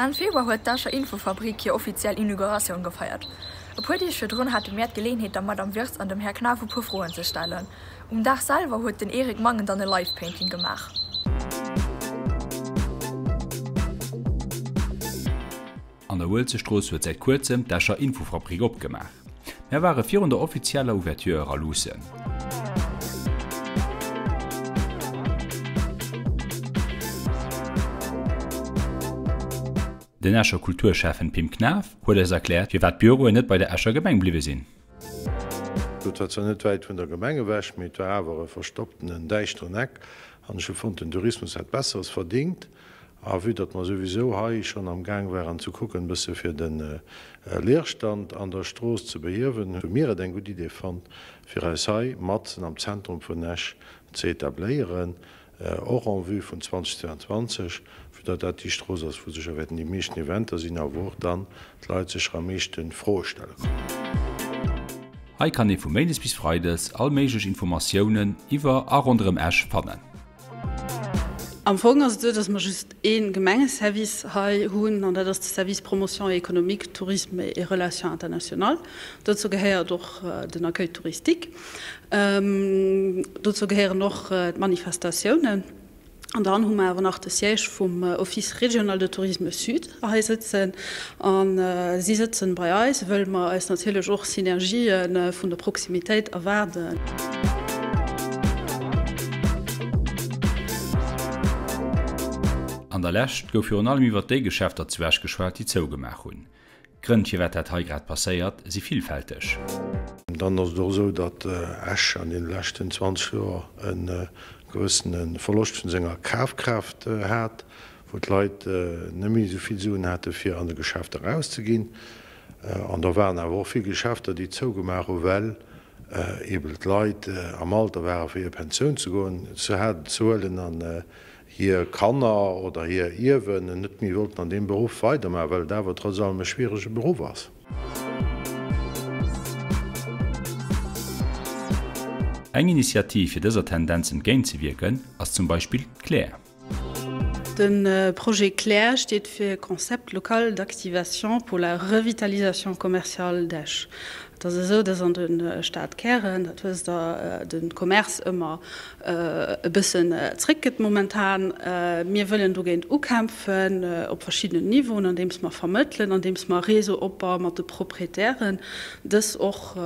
Enn Februar huet d'Escher Infofabrik hir offiziell Inauguratioun gefeiert. E puer Deeg virdrun hate mär d'Geleenheet der Madame Wirtz an dem Här Knaff e puer Froen ze stellen. Um Dag selwer huet den Eric Mangen dann e Live Painting gemaach. An der Uelzechtstrooss huet säit kuerzem d'Escher Infofabrik opgemaach. Mär ware virun der offizieller Ouverture era luussen. Den Escher Kulturschäffen Pim Knaff huet eis erkläert, firwat d'Büroen net bei der Escher Gemeng bliwwe sinn. Et war zwar net wäit vun der Gemeng ewech, mee et war awer e verstopptenen, däischteren Eck an ech hu fonnt, den Tourismus hätt Besseres verdingt. A vue datt mer souwisou hei schonn am Gaang waren ze kucken, e bësse fir de Leerstand an der Strooss ze behiewen, hu mir et eng gutt Idee fonnt, fir eis hei matzen am Zentrum vun Esch ze etabléieren, och en vue vun 2022, vue datt dat déi Strooss ass, wou sécher wäerten déi meeschten Eventer sinn a wou och dann d'Leit sécher am meeschte Froe stelle kommen. Hei kann ee vu Méindes bis Freides all méiglech Informatiounen iwwer a ronderëm Esch fannen. Am Fong ass et esou, datt mer just ee Gemengeservice hei hunn, an dat ass de Service Promotion économique, Tourisme et Relations internationales. Dozou gehéiert och den Accueil touristique. Dozou gehéieren och d'Manifestatiounen. An dann hu mer awer nach de Siège vum Office régional de tourisme sud hei sëtzen. A si sëtzen bei eis, wëll mer eis natierlech och Synergië vun der Proximitéit erwaarden. An der Lescht gouf virun allem iwwert déi Geschäfter zu Esch geschwat, déi zougemaach hunn. D'Grënn firwat dat hei grad passéiert, si villfälteg. Dann ass et och esou, datt Esch an deene leschten 20 Joer e gewëssene Verloscht vun senger Kafkraaft hat, wou d'Leit net méi esou vill Suen hate fir an de Geschäfter erauszeginn. An da waren awer och vill Geschäfter, déi zougemaach hu well eeben d'Leit am Alter ware fir hir Pensioun ze goen, ze huelen an hir Kanner oder hir Ierwen net méi wollten an deem Beruff weidermaachen, well et awer trotz allem e schwierege Beruff ass. Eng Initiativ fir dëser Tendenz entgéintzewierken ass zum Beispill d'CLAIR. De Projet CLAIR steet fir Concept local d'activation pour la revitalisation commerciale d'Esch. Et ass esou, dass an de Stadkären, dat wësst Der, de Commerce ëmmer e bëssen zréckgëtt momentan. Mir wëllen dogéint ukämpfen op verschiddenen Niveauen, andeems mer vermëttelen, andeems mer Réseau opbaue mat de Proprietären, dës och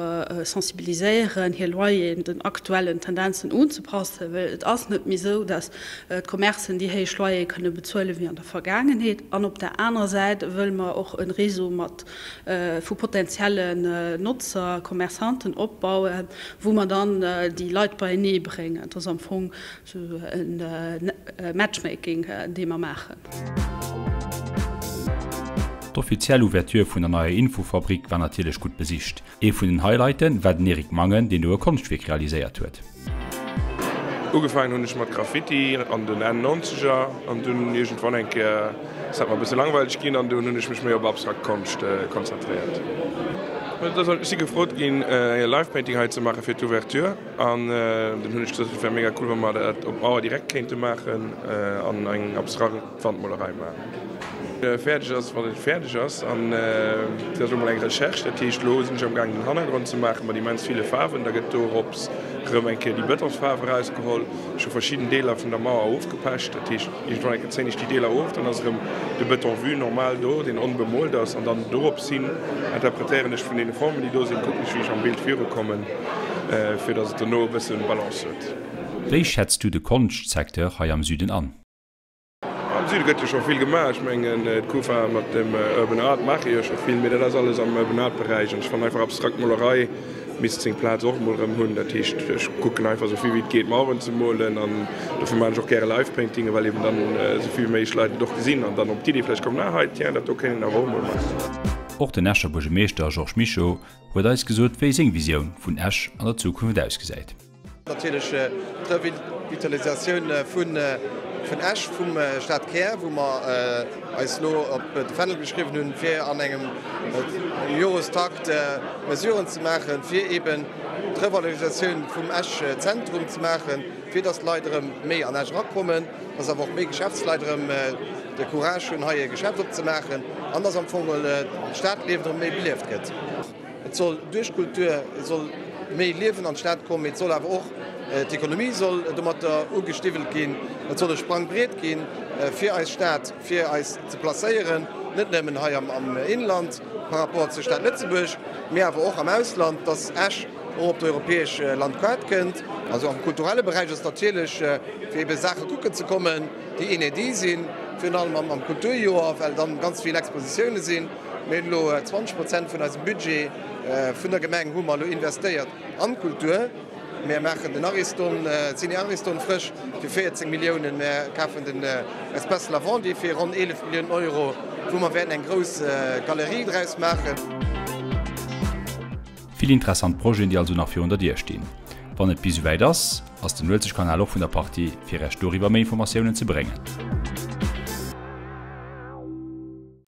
sensibiliséieren, hir Loyeren den aktuellen Tendenzen unzepassen, well et ass net méi esou, dass d'Commercen déi héich Loyere kënne bezuelen wéi an der Vergaangenheet. An op der anerer Säit wëlle mer och e Réseau mat vu potenziellen Notzer, Commerçanten opbauen, wou mer dann déi Leit beienee bréngen. Et ass am Fong esou e Matchmaking, dee mer maachen. D'offiziell Ouverture vun der neier Infofabrik war natierlech gutt besicht. Ee vun den Highlighte war den Eric Mangen, deen do e Konschtwierk realiséiert huet. Ugefaangen hunn ech mat Graffiti an den Enn Nonzeger an dunn iergendwann eng Kéier ass dat mer e bësse langweileg ginn an dunn hunn ech mech méi op abstrakt Konscht konzentréiert. Ech si gefrot ginn e Live Painting hei ze maache fir d'Ouverture an dunn hunn ech gesot et wär mega cool wa mer dat op d'Mauer direkt kéinte maachen an eng abstrakt Wandmolerei maachen. Fäerdeg ass, wann et fäerdeg ass. An et ass elo mol eng Recherche, dat heescht, elo sinn ech am gaangen den Hannergrond ze maachen mat immens ville Faarwen. Da gëtt dorops erëm eng Kéier déi Bëtongsfaarf erausgeholl. Ech hu verschidden Deeler vun der Mauer ofgepecht, dat heescht, iergendwann eng Kéier zéien ech déi Deeler of, dann ass erëm de Bëton vue normal do, deen onbemoolt ass. An dann dorops hin interpretéieren ech vun deene Formen, déi do sinn, kucken ech, wéi ech am Bild virukommen, fir datt et dono e bëssen Balance huet. Wéi schätz du de Konschtsecteur hei am Süden an? Am Süde gëtt jo scho vill gemaach. Ech mengen, d'Kufa mat dem Urban Art maache jo scho vill, mee dat ass alles am Urban Art Beräich. An ech fannen einfach, abstrakt Molerei misst seng Plaz och emol erëm hunn. Dat heescht, ech kucken einfach esou vill wéi et geet Maueren ze molen an dofir maachen ech och gäre Live Paintingen, well eben dann esou vill wéi méiglech Leit et och gesinn an dann op d'Idee vläicht kommen, ah hei, tiens, dat do kéint een awer och emol maachen. Och den Escher Buergermeeschter Georges Mischo huet eis gesot, wéi seng Visioun vun Esch an der Zukunft ausgesäit. Natierlech d'Revitalisatioun vun Esch, vum Stadkär, wou mer eis elo op de Fändel geschriwwen hunn, fir an engem Jorestakt Mesuren ze maachen, fir eeben d'Revalorisatioun vum Esch-Zentrum ze maachen, fir datt d'Leit erëm méi an Esch erakommen, datt awer och méi Geschäftsleit erëm. de Courage hunn, hei e Geschäft opzemaachen an dass am Fong d'Stadliewen erëm méi belieft gëtt. Et soll duerch d'Kultur soll méi Liewen an d'Stad kommen, mee et soll awer och d'Ekonomie soll domatter ugestiwwelt ginn. Et soll e Sprangbriet gi fir eis Stad, fir eis ze placéieren, net nëmmen hei am Inland par rapport zur Stad Lëtzebuerg, mee awer och am Ausland, dass Esch och op d'europäesch Landkaart kënnt. Also am kulturelle Beräich ass et natierlech, fir ebe Saache kucken ze kommen, déi inédit sinn, virun allem am Kulturjoer, well dann ganz vill Expositioune sinn. Mir hunn elo 20 Prozent vun eisem Budget vun der Gemeng hu mer elo investéiert an d'Kultur. Mir maachen den Ariston, Ciné Ariston frësch fir 14 Milliounen. Mir kafen den Espace Lavandier fir ronn 11 Milliounen Euro, wou mer wäerten eng grouss Galerie draus maachen. Vill interessant Projeten, déi also nach virun der Dier stinn. Wann et bis esouwäit ass, ass den Uelzechtkanal och vun der Partie, fir Iech doriwwer méi Informatiounen ze bréngen.